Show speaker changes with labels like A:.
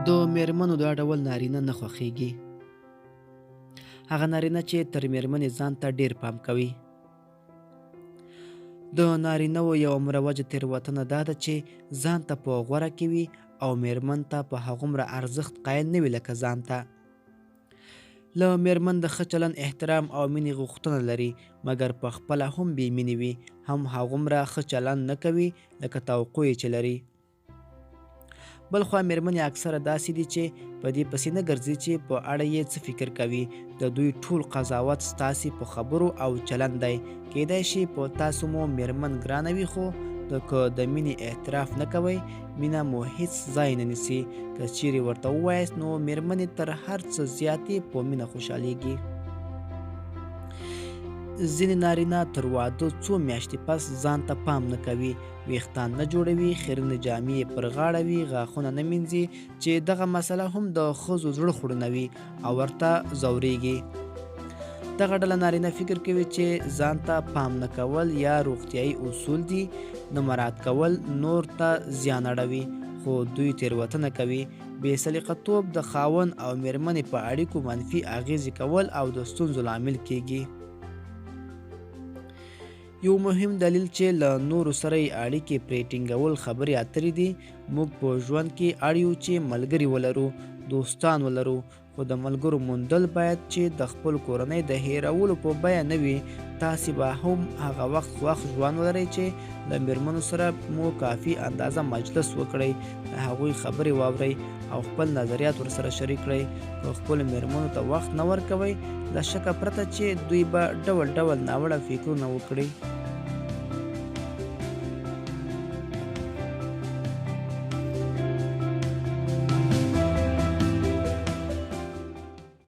A: د میرمنو دا ډول نارینه نه خوښیږي، هغه نارینه چې تر میرمنې ځان ته ډیر پام کوي. د نارینه وو یوه مروجه تېروتنه دا ده چې ځان ته په غوره کې وي او میرمن ته په هغومره ارزښت قایل نه وي لکه ځان ته. له میرمن د ښه چلن، احترام او مینې غوښتنه لري، مګر په خپله هم بې مینې وي، هم هغومره ښه چلند نه کوي لکه توقع یې چې لري. بلخوا میرمنې اکثره داسې دي چې په دې پسې نه ګرځي چې په اړه یې څه فکر کوي، د دوی ټول قضاوت ستاسې په خبرو او چلند دی. کیدای شي په تاسو مو میرمن ګرانه وي، خو که د مینې اعتراف نه کوئ، مینه مو هیڅ ځای نه نیسي. که چیرې ورته ووایاست نو میرمنې تر هر څه زیاتې په مینه خوشحالیږي. ځینې نارینه تر واده څو میاشتې پس ځان ته پام نه کوي، ویښتان نه جوړوي، خیرنې جامې یې پر غاړه وي، غاښونه نه مینځي، چې دغه مسله هم د ښځو زړه خوړنوي او ورته ځورېږي. دغه ډله نارینه فکر کوي چې ځان ته پام نه کول یا روغتیایي اصول دي، نه مراعات کول نور ته زیان اړوي، خو دوی تېروتنه کوي. بې سلیقه توب د خاوند او میرمنې په اړیکو منفي اغېزې کول او د ستونزو لامل کیږي. یو مهم دلیل چې له نورو سره یې اړیکې پرې ټینګول خبرې اترې دي. موږ په ژوند کې اړ یو چې ملګري ولرو، دوستان ولرو، خو د ملګرو موندل باید چې د خپل کورنۍ د هېرولو په بیه نه وي. تاسې به هم هغه وخت خوښ ژوند ولرئ چې له میرمنو سره مو کافي اندازه مجلس وکړئ، د هغوی خبرې واورئ او خپل نظریات ورسره شریک کړئ. که خپلو میرمنو ته وخت نه ورکوئ، له شکه پرته چې دوی به ډول ډول ناوړه فکرونه وکړي.